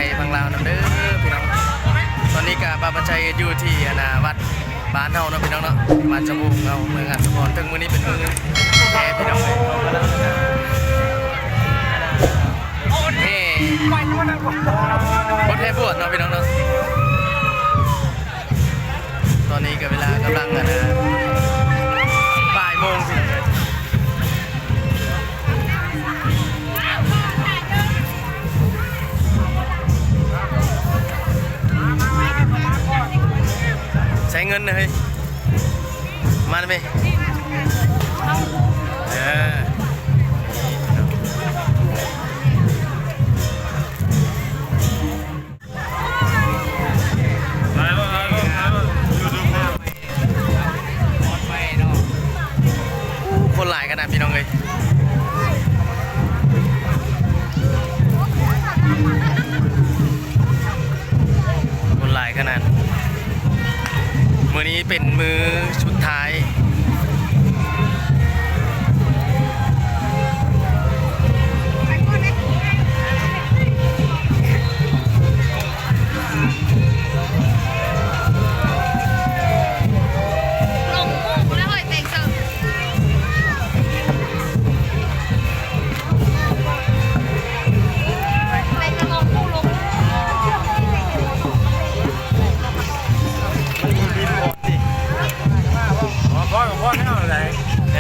ໃຫ້ຝັ່ງລາວນຳເດີພີ່ນ້ອງ. ຕອນນີ້ກະບ່າວພັນໄຊຢູ່ທີ່ອັນນ່າວັດບ້ານເຮົາເນາະພີ່ນ້ອງເນາະ, ບ້ານຊຳໂຮງເຮົາ ເມືອງຫາດສະພອນ. ເຖິງມື້ນີ້ເປັນມື້ແທ້ພີ່ນ້ອງເອີຍ, ແຫ່ ບໍ່ແທ້ບວດເນາະພີ່ນ້ອງເນາະ. ຕອນນີ້ກະເວລາກຳລັງອັນນ່າບ່າຍໂມງພີ່ນ້ອງເອີຍ. ໃຊ້ເງິນນະເຮີ້ຍ ມານະເມ ເອີ. ຄົນຫຼາຍຂະໜາດພີ່ນ້ອງເອີຍ, ຄົນຫຼາຍຂະໜາດ. ມື້ນີ້ເປັນມື້ສຸດທ້າຍ.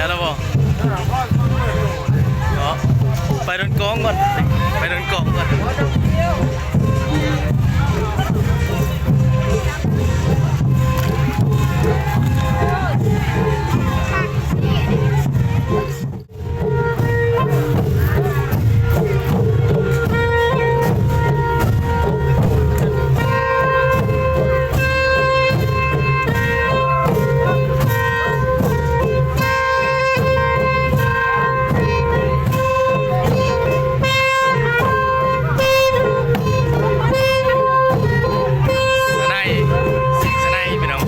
ແລ້ວບໍ່? ເນາະ ໄປດົນກອງກ່ອນ ໄປດົນກອງກ່ອນ. ສະໄນ ເສງສະໄນພີ່ນ້ອງ.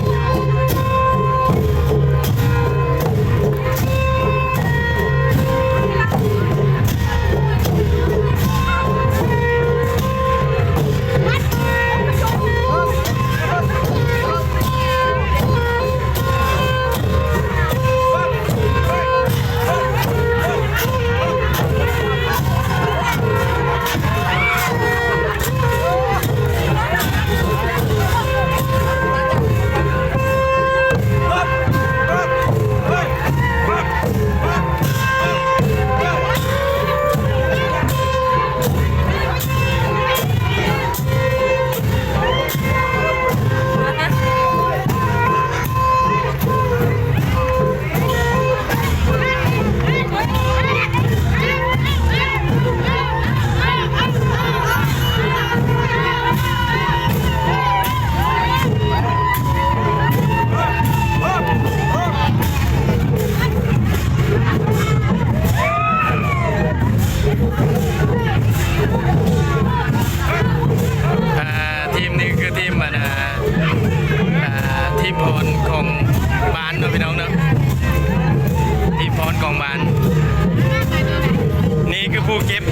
ອ່າ ທີມນີ້ຄືທີມ ອັນ ອ່າ ອ່າ ທີມພອນຂອງບ້ານເນາະພີ່ນ້ອງເນາະ, ທີມພອນຂອງບ້ານ. ນີ້ຄືຜູ້ເກັບ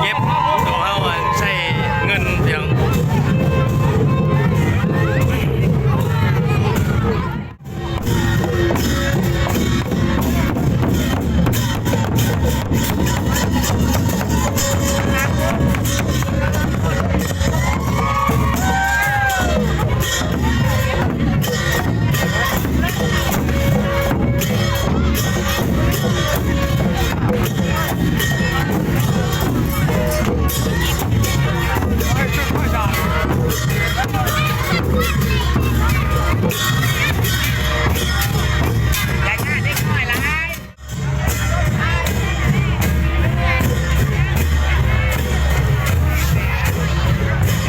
ເກັບຂອງເຮົາ ອັນ ໃສ່ເງິນພີ່ນ້ອງ.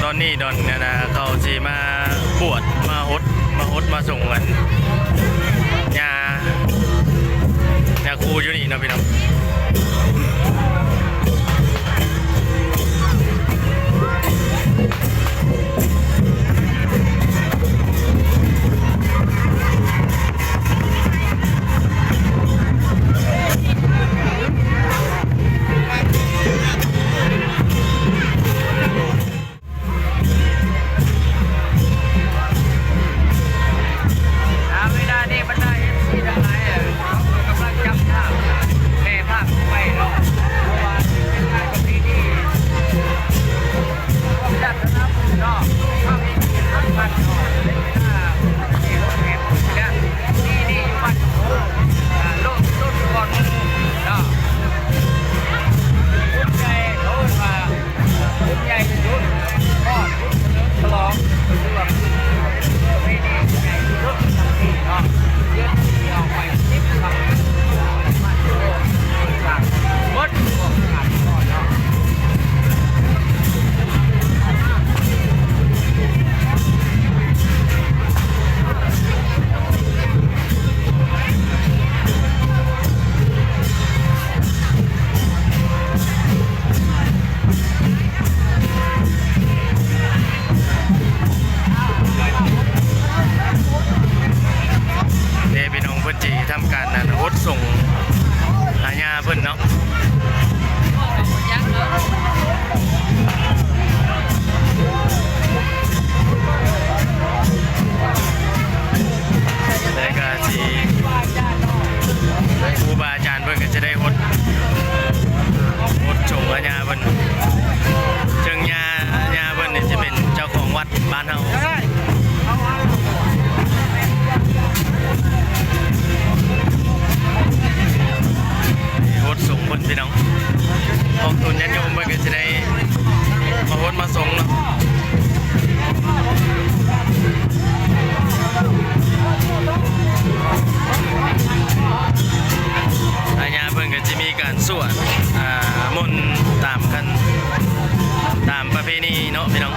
ຕອນນີ້ດອນ ອັນນ່າ ເຂົາຊິມາບວດ ມາຫົດ ມາຫົດມາສົງກັນ ຍ່າ ຍ່າຄູຢູ່ນີ້ເນາະພີ່ນ້ອງ. ເ ນີ້ເນາະພີ່ນ້ອງ.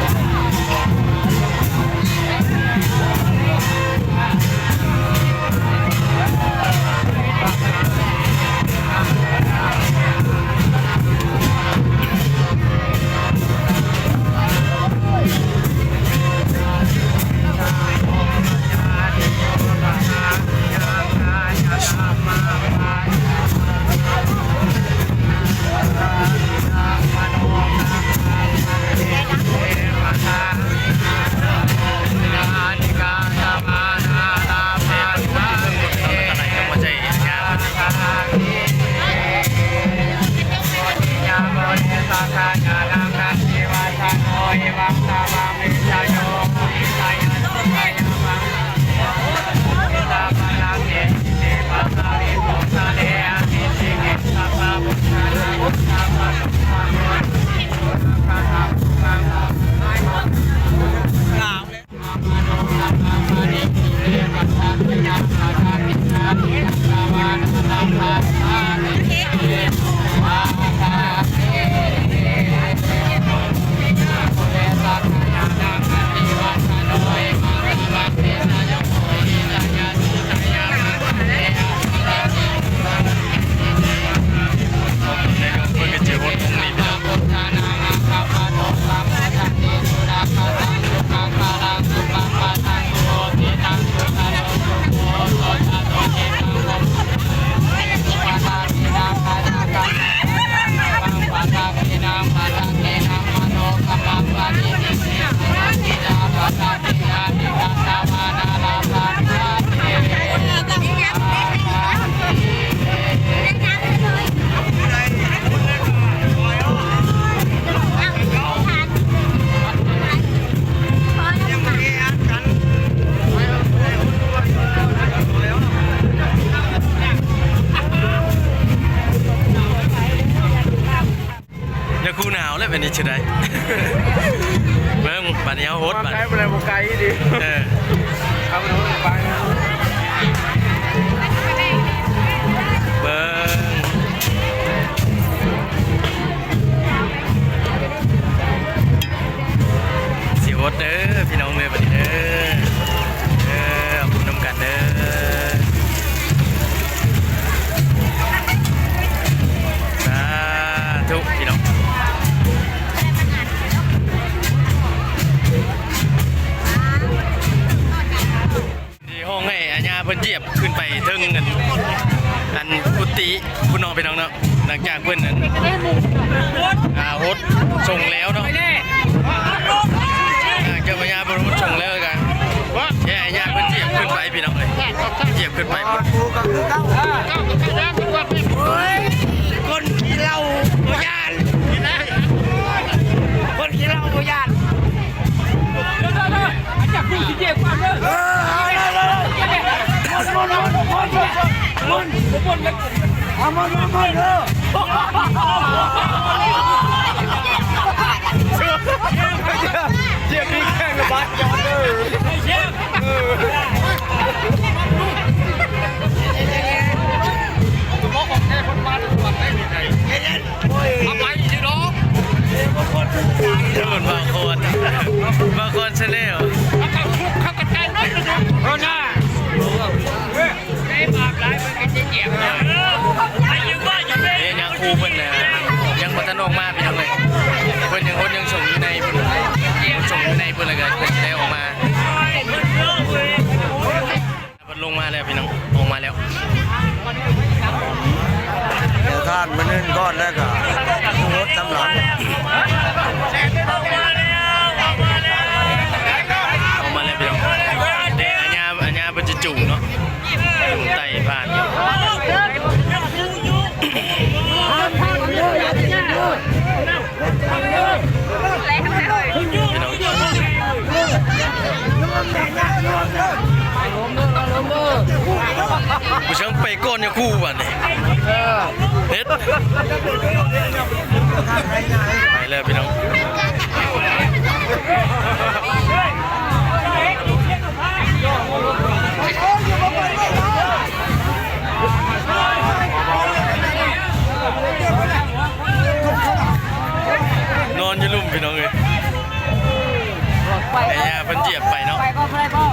ຍາຄູໜາວແລ້ວ ບາດນີ້ຊິໄດ້ ເບິ່ງ ບາດນີ້ເຮົາຫົດ ບາດນີ້ ໄກບໍ່ໄດ້ ບໍ່ໄກດີ ເອີ ເອົາໄປ ໄປ ເບິ່ງ ຊິຫົດເດີພີ່ນ້ອງເດີ ບາດນີ້ເດີ ເອີ ເອົາບຸນນຳກັນເດີ ສາທຸພີ່ນ້ອງ. ທີ່ຮ້ອງໃຫ້ອາຍາເພິ່ນຢຽບຂຶ້ນໄປເທິງອັນ ອັນກຸຕິພຸ້ນເນາະ ພີ່ນ້ອງເນາະ ຫຼັງຈາກເພິ່ນອັນ ອ່າ ຫົດສົງແລ້ວເນາະ ອ່າ ເຈົ້າພະຍາເພິ່ນຫົດສົງແລ້ວກະ ໃຫ້ອາຍາເພິ່ນຢຽບຂຶ້ນໄປ ພີ່ນ້ອງເອີຍ ຢຽບຂຶ້ນໄປພຸ້ນ ຄົນຂີ້ເຫຼົ້າບໍ່ຢ້ານ ຄົນຂີ້ເຫຼົ້າບໍ່ຢ້ານ. ເອີ້ນບ່າວຄອນ ບ່າວຄອນ Channel ເອີນາ ເອີ ຍາຄູເພິ່ນນະ ຍັງບໍ່ທັນອອກມາ ພີ່ນ້ອງເອີຍ ເພິ່ນຍັງຫົດຍັງສົງຢູ່ໃນ ສົງຢູ່ໃນພຸ້ນ ແລ້ວກະເພິ່ນຊິໄດ້ອອກມາ. ເພິ່ນລົງມາແລ້ວພີ່ນ້ອງ ອອກມາແລ້ວ ດຽວທ່ານມາເນີນກ່ອນແລ້ວກະຜູ້ຫົດຕາມຫຼັງ ອອກມາແລ້ວພີ່ນ້ອງ ອາຍາ ອາຍາເພິ່ນຊິຈູງເນາະ ຈູງໄຕ່ຜ່ານ. ພີ່ນ້ອງ ຜູ້ຊ່າງໄປກ່ອນຍາຄູບາດນີ້ ເຮັດ ໄປແລ້ວພີ່ນ້ອງ. ນອນຢູ່ລຸ່ມພີ່ນ້ອງເອີຍ. ໃຫ້ຍ່າເພິ່ນຢຽບໄປເນາະ ໄປບໍ່ ໄປບໍ່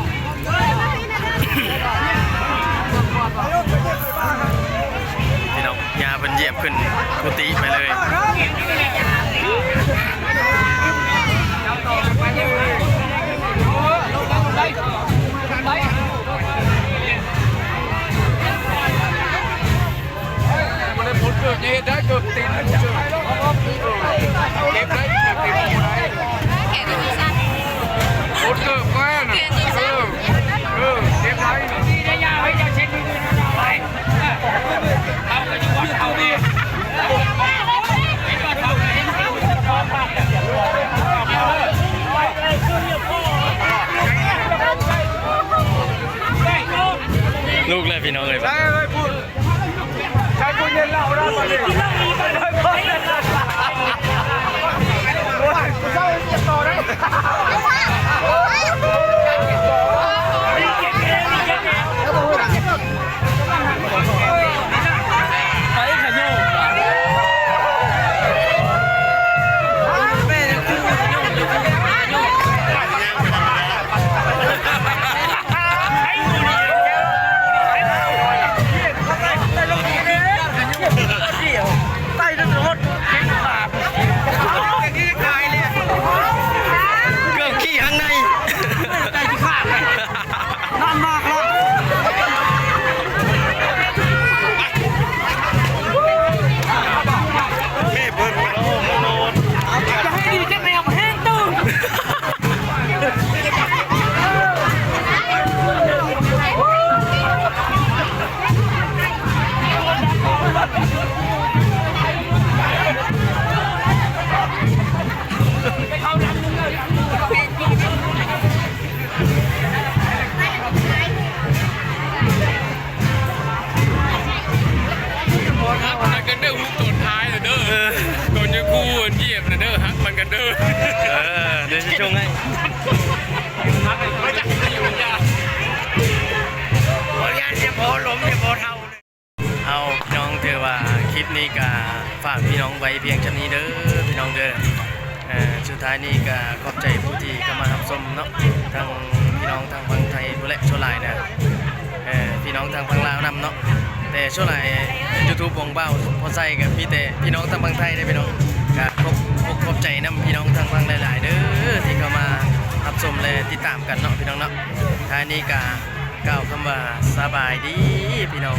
ພີ່ນ້ອງ ຍ່າເພິ່ນຢຽບຂຶ້ນກຸຕິໄປເລີຍ. ບໍ່ໄດ້ຜົນເກີບ ຢ່າເຮັດໄດ້ເກີບຕີນ ເຈັບໄດ້ ເກີບຕີນບໍ່ໄດ້ ແຂນມັນສັ່ນ ຜົນເກີບມານະ ແຂນມັນສັ່ນ ເອີ ເອີ ເຈັບໄດ້ ເຮົາກໍຢູ່ວັດເຮົານີ້ ລຸກແລ້ວພີ່ນ້ອງເອີຍ ໃສ່ເລີຍພຸ້ນ ໃສ່ຕູ້ເຢັນເຫຼົ້າໄດ້ບັດນີ້ ໂອ້ຍ ຜູ້ຊາຍເຈັບຕໍ່ໄດ້ ເກືອບຂີ້ຂ້າງໃນ ນັ້ນມາກແລ້ວ ແມ່ເພິ່ນ ຈະໃຫ້ດີຈັກແນວ ແຮງຕື່ມ. ຮັກກັນເດີ ຮູບຕອນທ້າຍນະເດີ ເອີ ຕອນຍັງຄູ່ຢຽບນະເດີ ຮັກມັນກັນເດີ ເອີ ດຽວຊິສົ່ງໃຫ້ ຮັກມັນກັນເດີ ບໍ່ຢາກຈະພໍລົມຈະພໍເຖົ້າ. ເອົາ ພີ່ນ້ອງ ຖືວ່າຄລິບນີ້ກະຝາກພີ່ນ້ອງໄວ້ພຽງສ່ຳນີ້ເດີ ພີ່ນ້ອງເດີ ເອີ ສຸດທ້າຍນີ້ກະຂອບໃຈຜູ້ທີ່ເຂົ້າມາຮັບຊົມເນາະ ທັງພີ່ນ້ອງທາງຝັ່ງໄທພຸ້ນແຫຼະ ສ່ວນຫຼາຍນະ ເອີ ພີ່ນ້ອງທາງຝັ່ງລາວນຳເນາະ ແຕ່ສ່ວນຫຼາຍຢູທູບຂອງບ່າວພໍໄຊກະມີແຕ່ພີ່ນ້ອງທາງຝັ່ງໄທເດ້ພີ່ນ້ອງ ກະຂອບອົກຂອບໃຈນຳພີ່ນ້ອງທາງຝັ່ງຫຼາຍໆເດີ ທີ່ເຂົ້າມາຮັບຊົມ ແລະ ຕິດຕາມກັນເນາະ ພີ່ນ້ອງເນາະ ທ້າຍນີ້ກະກ່າວຄຳວ່າສະບາຍດີ ພີ່ນ້ອງ.